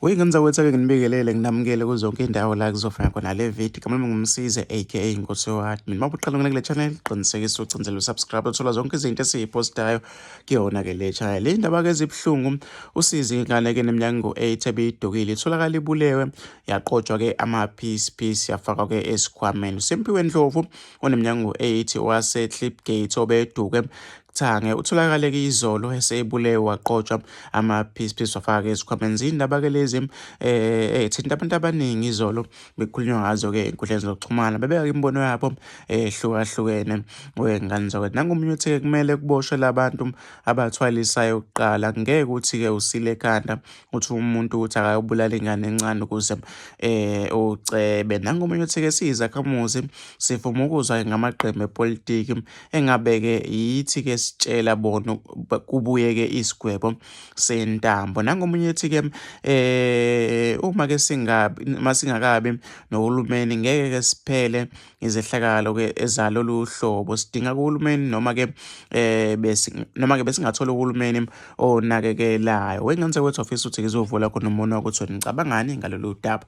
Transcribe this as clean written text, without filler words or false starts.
Wey'ngane zakwethu, ake nginibingelele, nginamukele kuzonke iy'ndawo la kuzofika khona le video. Igama lami nguMsize aka Nkosi Admin. Uma uqala ungena kule channel, qinisekisa ucinzele usubscribe, uthola zonke izinto esiy'postayo kuyona-ke le channel. Iy'ndaba-ke ezibuhlungu, usizi ingane-ke neminyaka engu-8 ebiyidukile itholakala ibulewe, yaqotshwa-ke ama-piece piece, yafakwa-ke esikhwameni. Simphiwe Ndlovu oneminyaka engu-8 wase-Klipgate obeduke Thange utholakale-ke izolo esebulewe, waqotshwa ama-piece piece, wafaka-ke esikhwameni. Ziyindaba-ke lezi ethinta abantu abaningi, izolo bekukhulunywa ngazo-ke ey'nkundleni zokuxhumana, bebeka imibono yabo ehlukahlukene wey'ngane zakwethu. Nangomunye uthi-ke kumele kuboshwe labantu abathwalisayo kuqala, ngeke ukuthi-ke usile ekhanda uthi umuntu ukuthi akayobulala ingane encane ukuze ucebe. Nangomunye uthi-ke siyizakhamuzi sivuma ukuzwa ngamaqembu epolitiki, engabe-ke yithi-ke sitshela bona kubuye-ke isigwebo sentambo. Nangomunye ethi-ke uma-ke singabi masingakabi nohulumeni, ngeke-ke siphele izehlakalo-ke ezalolu hlobo. Sidinga kuhulumeni noma-ke besi noma-ke besingathola uhulumeni onakekelayo. Wengane zakwethu, ofisa ukuthi ngizovula khona umbono wakho ukuthi nicabangani ngalolu daba.